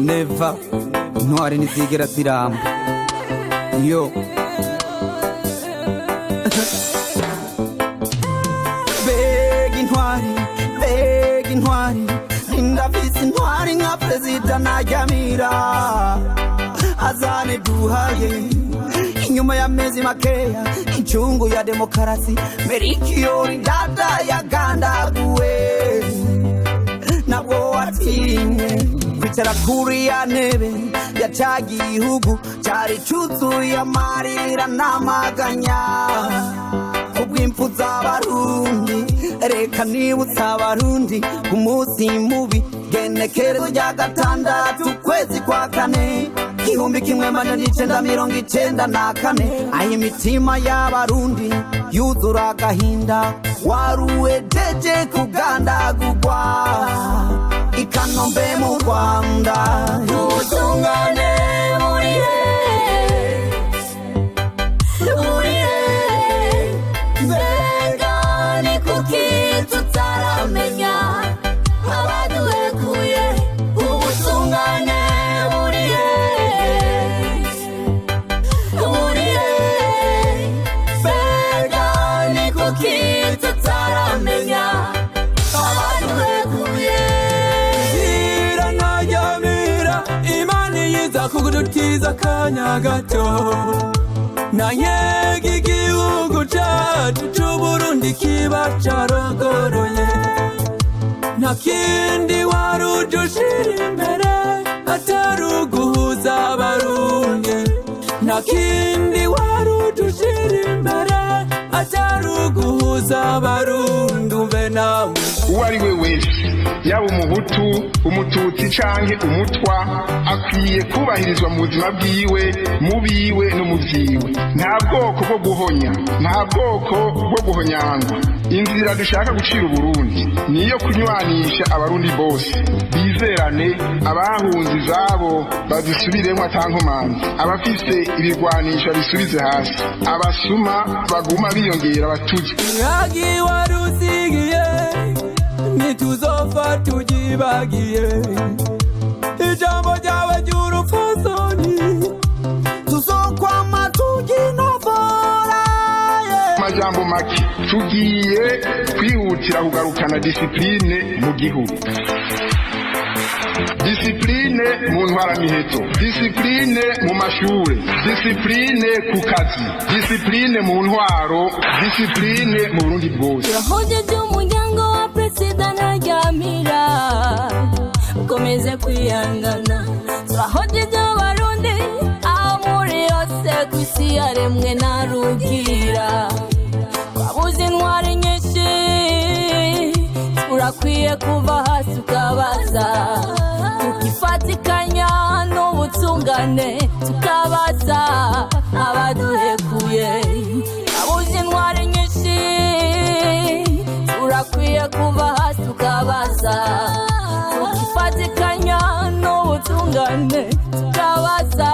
Neva intwari ntizigera ziramba yo. Mbega intwari, mbega intwari, ndafise intwari nka perezida ntaryamira azane duhaye inyuma y'amezi makeya incungu ya demokarasi merikiyori dada yagandaguwe. Ntabwo watinye kwicara kuri ya ntebe ya ca gihugu cyari cyuzuye amarira n'amaganya kubw'impfu z'Abarundi. Reka nibutsa Abarundi umunsi mubi, genekerezo rya 6 ukwezi kwa 4 1994, aho imitima y'Abarundi yuzura agahinda waruwejeje kugandagurwa i Kanombe mu Rwanda. Ubutungane burihe? Burihe? Mbega ni kuki tutaramenya abaduhekuye? Ubutungane burihe? Burihe? Mbega ni kuki tutaramenya abaduhekuye? Ira ntajyamira, Imana iyiza kugudutiza akanya gato, nanyega igihugu cacu c'Uburundi kiba carogoroye. Nta kindi wari uje ushira imbere atari uguhuza Abarundi. Nta kindi wari uje ushira imbere atari uguhuza Abarundi. Umve nawe. Uwo ari we wese, yaba Umuhutu, Umututsi canke Umutwa, akwiye kubahirizwa mu buzima bwiwe, mu biwe no mu vyiwe. Nta bwoko bwo guhonya, nta bwoko bwo guhonyangwa. Inzira dushaka gucira Uburundi niyo kunywanisha Abarundi bose, bizerane, abahunze izabo bazisubiremwo atankomanzi, abafise ibigwanisho bisubize hasi, abasuma baguma biyongera batuzwe. Mwagi warusigiye ntituzopfa tugibagiye, ijambo ryawe ry'urupfasoni tuzokwama tuginovora. Majambo make, tugiye kwihutira kugarukana discipline mu gihugu, discipline mu ntwaramiheto, discipline mu mashure, discipline ku kazi, discipline mu ntwaro, discipline mu Burundi bwose. Turahojeje umuryango wa perezida Ntaryamira, ukomeze kwihangana. Turahojeje Abarundi aho muri yose ku isi yaremwe na Rugira. Twabuze intwari nyinshi, turakwiye kuva hasi tukabaza, tukifatikanya n'ubutungane, tukabaza abaduhekuye. Twabuze intwari nyinshi, turakwiye kuva hasi tukabaza, tukifatikanya n'ubutungane, tukabaza.